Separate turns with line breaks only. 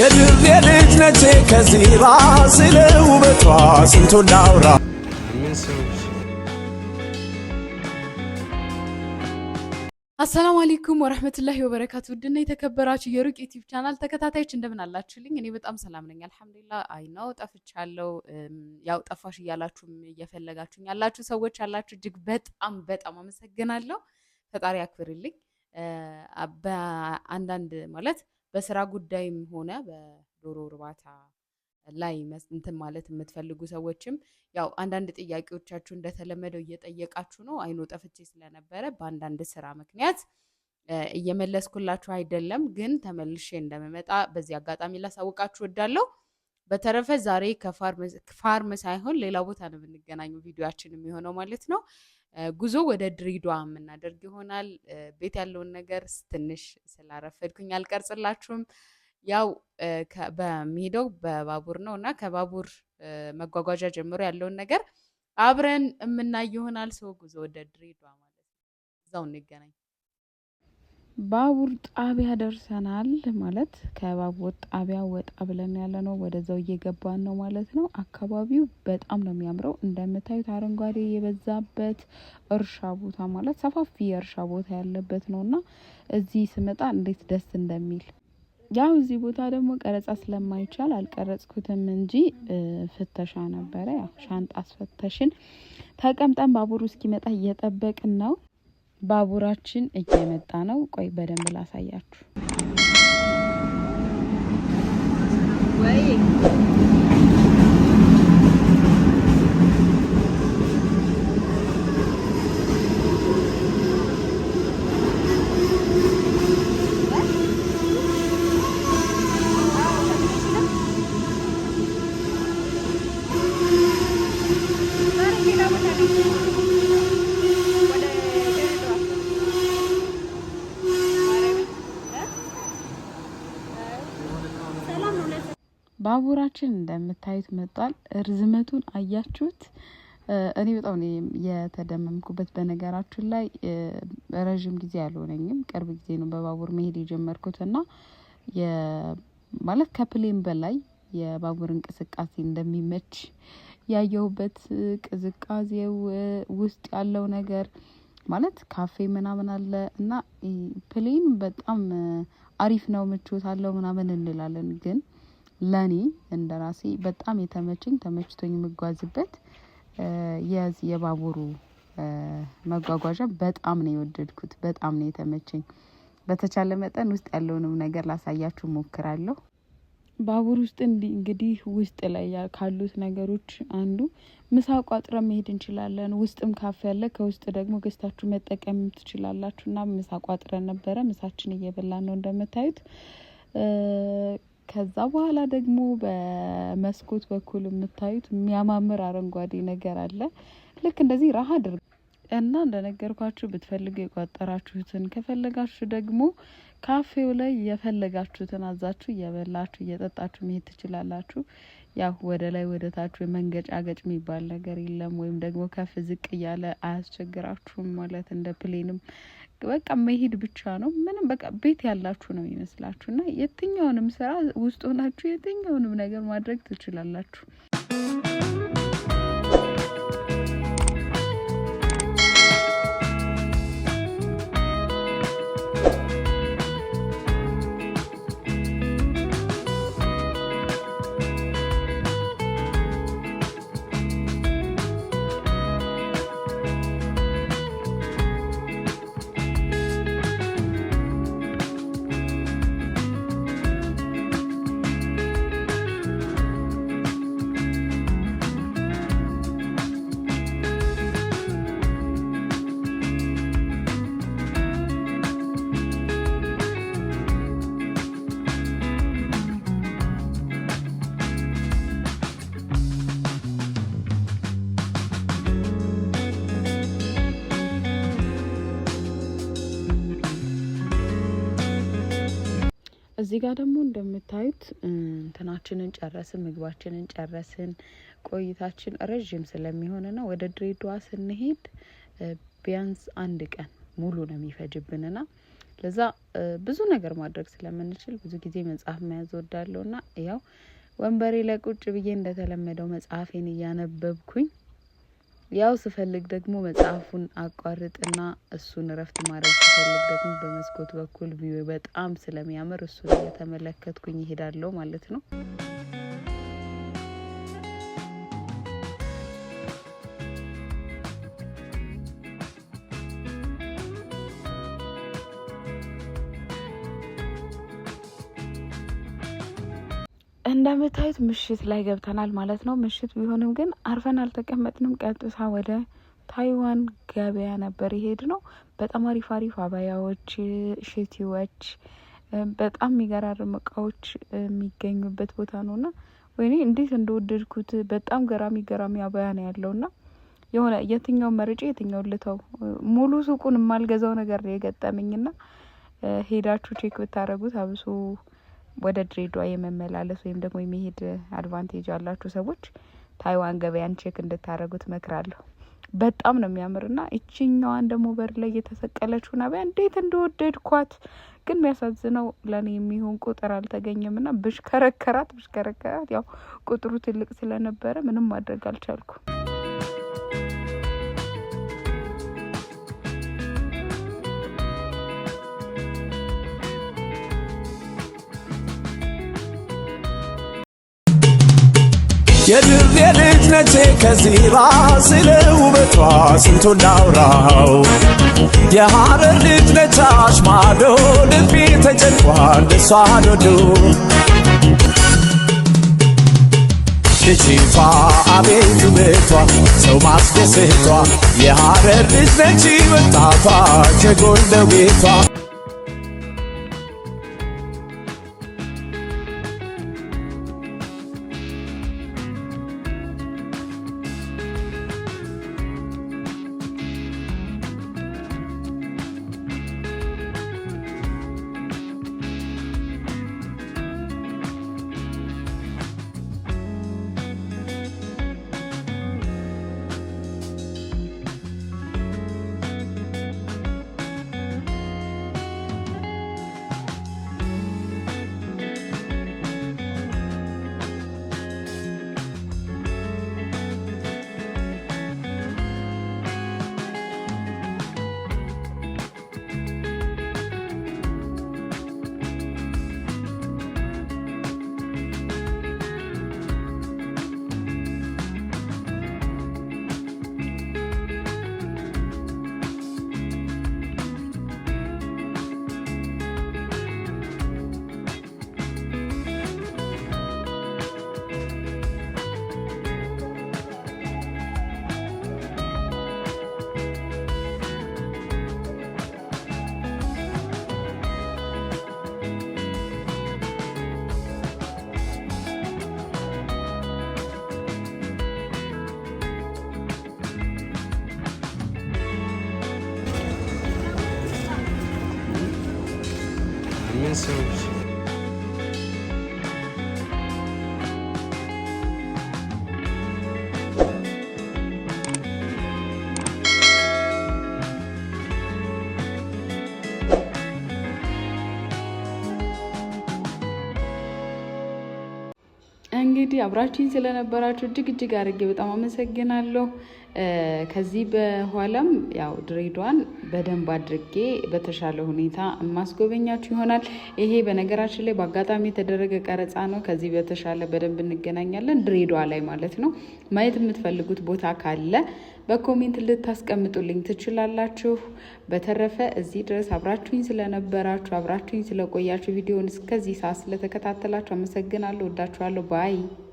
የድሬ ልጅ ነቼ ከዚራ ስለ ውበቷ ስንቱን ላውራ።
ምን ሰዎች።
አሰላሙ አለይኩም ወረህመቱላሂ ወበረካቱ። ውድና የተከበራችሁ የሩቅ ዩቲዩብ ቻናል ተከታታዮች እንደምን አላችሁልኝ? እኔ በጣም ሰላም ነኝ አልሐምዱሊላህ። I know ጠፍቻለሁ። ያው ጠፋሽ እያላችሁም እየፈለጋችሁኝ ያላችሁ ሰዎች አላችሁ። እጅግ በጣም በጣም አመሰግናለሁ። ፈጣሪ ያክብርልኝ። በአንዳንድ ማለት በስራ ጉዳይም ሆነ በዶሮ እርባታ ላይ እንትን ማለት የምትፈልጉ ሰዎችም ያው አንዳንድ ጥያቄዎቻችሁ እንደተለመደው እየጠየቃችሁ ነው። I know ጠፍቼ ስለነበረ በአንዳንድ ስራ ምክንያት እየመለስኩላችሁ አይደለም፣ ግን ተመልሼ እንደምመጣ በዚህ አጋጣሚ ላሳውቃችሁ እወዳለሁ። በተረፈ ዛሬ ከ farm ሳይሆን ሌላ ቦታ ነው የምንገናኘው፣ ቪዲዮአችን የሚሆነው ማለት ነው። ጉዞ ወደ ድሬዳዋ የምናደርግ ይሆናል። ቤት ያለውን ነገር ትንሽ ስላረፈድኩኝ አልቀርጽላችሁም። ያው በሚሄደው በባቡር ነው እና ከባቡር መጓጓዣ ጀምሮ ያለውን ነገር አብረን የምናይ ይሆናል። ሰው ጉዞ ወደ ድሬዳዋ ማለት ነው። እዛው እንገናኝ።
ባቡር ጣቢያ ደርሰናል። ማለት ከባቡር ጣቢያ ወጣ ብለን ያለ ነው፣ ወደዛው እየገባን ነው ማለት ነው። አካባቢው በጣም ነው የሚያምረው። እንደምታዩት አረንጓዴ የበዛበት እርሻ ቦታ ማለት ሰፋፊ የእርሻ ቦታ ያለበት ነውና እዚህ ስመጣ እንዴት ደስ እንደሚል። ያው እዚህ ቦታ ደግሞ ቀረጻ ስለማይቻል አልቀረጽኩትም እንጂ ፍተሻ ነበረ። ያው ሻንጣ አስፈተሽን፣ ተቀምጠን ባቡሩ እስኪመጣ እየጠበቅን ነው። ባቡራችን እየመጣ ነው። ቆይ በደንብ ላሳያችሁ። ባቡራችን እንደምታዩት መጧል። እርዝመቱን አያችሁት? እኔ በጣም ነው የተደመምኩበት። በነገራችን ላይ ረዥም ጊዜ አልሆነኝም፣ ቅርብ ጊዜ ነው በባቡር መሄድ የጀመርኩት እና ማለት ከ plane በላይ የባቡር እንቅስቃሴ እንደሚመች ያየሁበት፣ ቅዝቃዜው ውስጥ ያለው ነገር ማለት ካፌ ምናምን አለ እና plane በጣም አሪፍ ነው፣ ምቾት አለው ምናምን እንላለን፣ ግን ለኔ እንደራሴ በጣም የተመቸኝ ተመችቶኝ የምጓዝበት የዚህ የባቡሩ መጓጓዣ በጣም ነው የወደድኩት። በጣም ነው የተመቸኝ። በተቻለ መጠን ውስጥ ያለውንም ነገር ላሳያችሁ ሞክራለሁ። ባቡር ውስጥ እንግዲህ ውስጥ ላይ ካሉት ነገሮች አንዱ ምሳ ቋጥረን መሄድ እንችላለን። ውስጥም ካፌ አለ። ከውስጥ ደግሞ ገዝታችሁ መጠቀም ትችላላችሁ። እና ምሳ ቋጥረን ነበረ። ምሳችን እየበላን ነው እንደምታዩት። ከዛ በኋላ ደግሞ በመስኮት በኩል የምታዩት የሚያማምር አረንጓዴ ነገር አለ። ልክ እንደዚህ ረሃ አድርግ እና እንደነገርኳችሁ ብትፈልጉ የቋጠራችሁትን ከፈለጋችሁ ደግሞ ካፌው ላይ የፈለጋችሁትን አዛችሁ እየበላችሁ እየጠጣችሁ መሄድ ትችላላችሁ። ያው ወደ ላይ ወደ ታች መንገጫገጭ የሚባል ነገር የለም፣ ወይም ደግሞ ከፍ ዝቅ እያለ አያስቸግራችሁም። ማለት እንደ plane ም በቃ መሄድ ብቻ ነው። ምንም በቃ ቤት ያላችሁ ነው የሚመስላችሁ እና የትኛውንም ስራ ውስጥ ሆናችሁ የትኛውንም ነገር ማድረግ ትችላላችሁ። እዚህ ጋር ደግሞ እንደምታዩት እንትናችንን ጨረስን፣ ምግባችንን ጨረስን። ቆይታችን ረዥም ስለሚሆንና ወደ ድሬዳዋ ስንሄድ ቢያንስ አንድ ቀን ሙሉ ነው የሚፈጅብንና ለዛ ብዙ ነገር ማድረግ ስለምንችል ብዙ ጊዜ መጽሐፍ መያዝ እወዳለሁ። እና ያው ወንበሬ ላይ ቁጭ ብዬ እንደተለመደው መጽሐፌን እያነበብኩኝ፣ ያው ስፈልግ ደግሞ መጽሐፉን አቋርጥና እሱን እረፍት ማድረግ ስፈልግ ደግሞ በመስኮት በኩል view በጣም ስለሚያምር እሱን እየተመለከትኩኝ እሄዳለሁ ማለት ነው። እንደምታዩት ምሽት ላይ ገብተናል ማለት ነው። ምሽት ቢሆንም ግን አርፈን አልተቀመጥንም። ቀጥታ ወደ ታይዋን ገበያ ነበር የሄድነው። በጣም አሪፍ አሪፍ አባያዎች፣ ሽቲዎች፣ በጣም የሚገራርም እቃዎች የሚገኙበት ቦታ ነው። እና ወይኔ እንዴት እንደወደድኩት! በጣም ገራሚ ገራሚ አባያ ነው ያለው። እና የሆነ የትኛውን መርጬ የትኛውን ልተው፣ ሙሉ ሱቁን የማልገዛው ነገር ነው የገጠመኝ። ና ሄዳችሁ check ብታደረጉት፣ አብሶ ወደ ድሬዳዋ የመመላለስ ወይም ደግሞ የመሄድ advantage ያላችሁ ሰዎች ታይዋን ገበያን check እንድታደረጉት መክራለሁ። በጣም ነው የሚያምርና ይችኛዋን ደግሞ በር ላይ የተሰቀለችውን አባያ እንዴት እንደወደድኳት! ግን የሚያሳዝነው ለእኔ የሚሆን ቁጥር አልተገኘም ና ብሽከረከራት ብሽከረከራት ያው ቁጥሩ ትልቅ ስለነበረ ምንም ማድረግ አልቻልኩም።
የድሬ ልጅ ነቼ ከዚራ፣ ስለ ውበቷ ስንቱን ላውራው። የሐረር ልጅ ነች አሽማዶ፣ ልቤ ተጨንቋል እሷን ወዶ። ልጅቷ አቤት ውበቷ፣ ሰው ማስደሰቷ፣ የሐረር ልጅ ነች ወጣቷ ከጎንደው ቤቷ።
ምን ሰዎች።
እንግዲህ አብራችሁኝ ስለነበራችሁ እጅግ እጅግ አድርጌ በጣም አመሰግናለሁ። ከዚህ በኋላም ያው ድሬዳዋን በደንብ አድርጌ በተሻለ ሁኔታ የማስጎበኛችሁ ይሆናል። ይሄ በነገራችን ላይ በአጋጣሚ የተደረገ ቀረጻ ነው። ከዚህ በተሻለ በደንብ እንገናኛለን ድሬዳዋ ላይ ማለት ነው። ማየት የምትፈልጉት ቦታ ካለ በ comment ልታስቀምጡልኝ ትችላላችሁ። በተረፈ እዚህ ድረስ አብራችሁኝ ስለነበራችሁ፣ አብራችሁኝ ስለቆያችሁ፣ ቪዲዮን እስከዚህ ሰዓት ስለተከታተላችሁ አመሰግናለሁ። ወዳችኋለሁ። Bye.